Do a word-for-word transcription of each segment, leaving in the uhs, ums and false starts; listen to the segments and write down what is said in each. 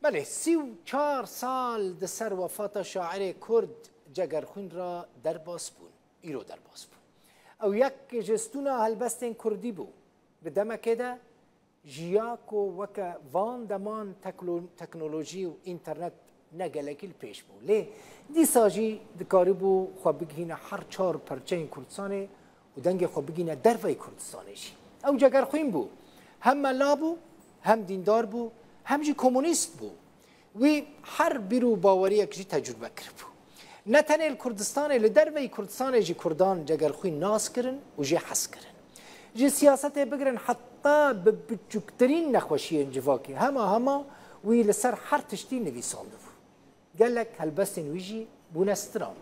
Belê, sî û çar sal di ser wefata şairê Kurd Cegerxwîn re derbas bûn. Îro derbas bûn. Ew yek ji stûna helbestên Kurdî bû. Di demekê de jiya ku weke van deman teklo-, teknolojî û înternet ne gelekî li pêş bû. Lê dîsa jî dikarîbû xwe bigihîne her çar perçeyên Kurdistanê û dengê xwe bigihîne derveyî Kurdistanê jî. Ew Cegerxwîn bû. Hem mela bû, hem dîndar bû, hem jî komunîst bû. Wî her bîr û baweriyek jî tecrûbe kiribû. Ne tenê li Kurdistanê, li derveyî Kurdistanê jî Kurdan Cegerxwîn nas kirin û jê hez kirin. Ji siyasetê bigirin heta bi biçûktirîn nexweşiyên civakê hema hema wî li ser her tiştî nivîsandibû. Gelek helbestên wî jî bûne stran.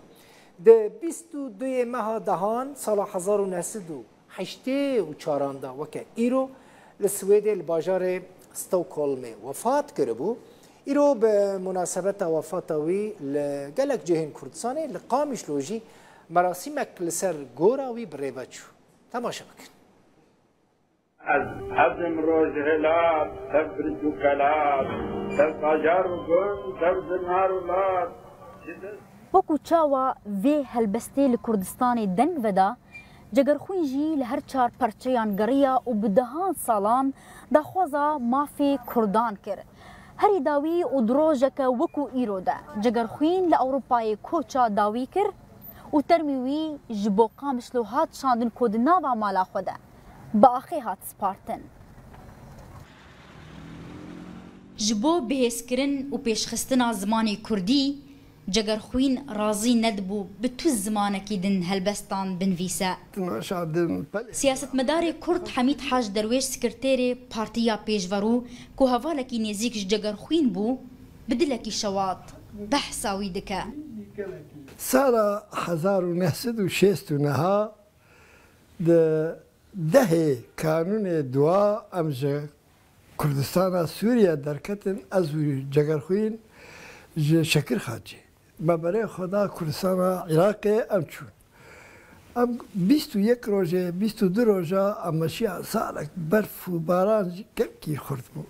Di bîst û duyê meha dehan sala hezar û neh sed û heştê û çaran de weke îro li Swêdê li bajarê Stockholmê wefat kiribû. Îro bi munasebeta wefata wî li gelek cihên Kurdistanê li Qamişlo jî merasîmek li ser gora wî bi rê ve çû. Temaşe bikin. Ez hezim roj hilat, tev birc û kelat, tev bajar û gund, tev zinar û lat. Ji dest Wekû çawa vê helbestê li Kurdistanê deng veda, Cegerxwîn jî li her çar perçeyan geriya û bi dehan salan daxwaza mafê Kurdan kir. Herî dawî û di rojeke wekû îro de Cegerxwîn li Ewropayê koça dawî kir û termî wî ji bo Qamişlo hat şandin ku di nava mala xwe de bi axê hat spartin. Ji bo bihêzkirin û pêşxistina zimanê kurdî, Cegerxwîn razî nedibû bi tu zimanekî din helbestan binivîse. Siyasetmedarê kurd Hemîd Hac Derwêş, sekreterê Partiya Pêşverû, ku hevalekî nêzîk ji Cegerxwîn bû, bi dilekî şewat behsa wî dike. Sala hezar û neh sed û şêst û neh di dehê kanûnê dua em ji Kurdistana Sûriye derketin, ez û Cegerxwîn ji Şekirxaçê. Me berê xwe da Kurdistana Iraqê, em çûn. Em bîst û yek rojê, bîst û du roja em meşiya, salek berf û baran jî gelkî xurt bû.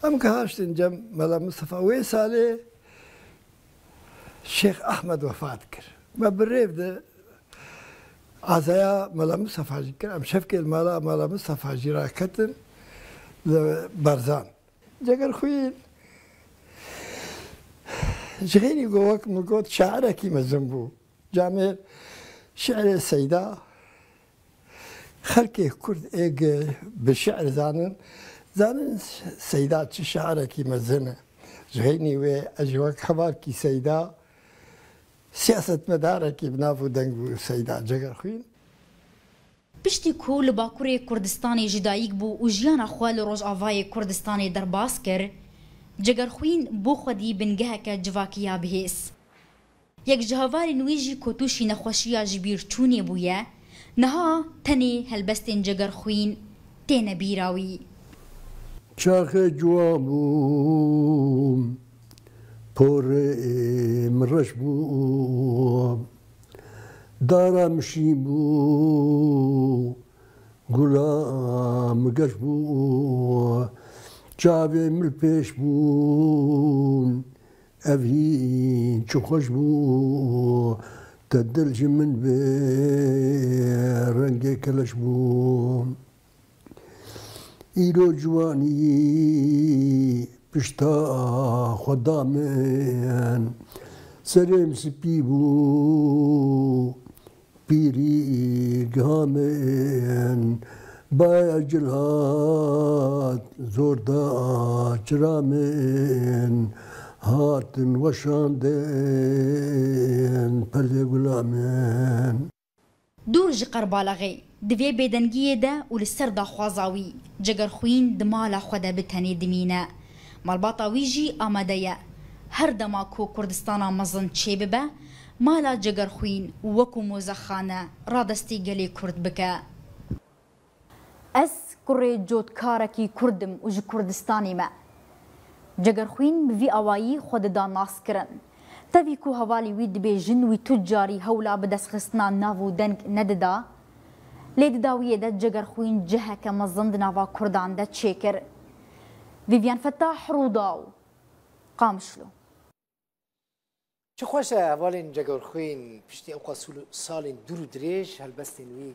Em gihaştin cem Mela Mistefa. Wê salê Şêx Ehmed wefat kir. Me bi rêv de Azaya Mela Mistefa jî kir. Em şevkê li mala Mela Mistefa jî raketin li Barzan. Cegerxwîn ji xêrî ku wek min got şairekî mezin bû. Camêr şi'rê Seyda, xelkê Kurd ê gi bi şi'r zanin, zanin Seyda çi şairekî mezin e. Ji xêrî wê ez jî wek hevalkî Seyda siyasetmedarekî bi nav û deng bû Seyda Cegerxwîn. Piştî ku li Bakurê Kurdistanê ji dayik bû û jiyana xwe li Rojavayê Kurdistanê derbas kir, Cegerxwîn bo xwedî bingeheke civakiya bihêz. Yek ji hevalên wî jî ku tûşî nexweşiya ji bîr çûnê bûye, niha tenê helbestên Cegerxwîn têne bîra wî. Çaxê ciwan bû, porê min reş bû, dara min şîn bû, gula min geş bû, çavê min li pêş bûn, ev hîn çi xweş bû, te dil ji min bê rengê keleş bû. Îro ciwanî pişta xwe da min, serê min spî bû, pîrî giha min, baya cil hat, zor da çira min, hatin weşandin pelê gula min. Dûr ji Qerbalaxê, di vê bêdengiyê de û li ser daxwaza wî, Cegerxwîn di mala xwe de bi tenê dimîne. Malbata wî jî amade ye. Her dema ku Kurdistana mezin çêbibe, mala Cegerxwîn wekû mozexane radestî gelê Kurd bike. Ez kurê cotkarekî Kurd im û ji Kurdistanê me. Cegerxwîn bi vî awayî xwe dida naskirin. Tevî ku hevalî wî dibêjin wî tu carî hewla bidestxistina nav û deng nedida, lê di dawiyê de Cegerxwîn ciheke mezin di nava Kurdan de çêkir. Vivian Fetah Rûdaw. Qamişlo. Çi xweş e hevalên Cegerxwîn piştî ewqa sul- salên dûr û dirêj helbestên wî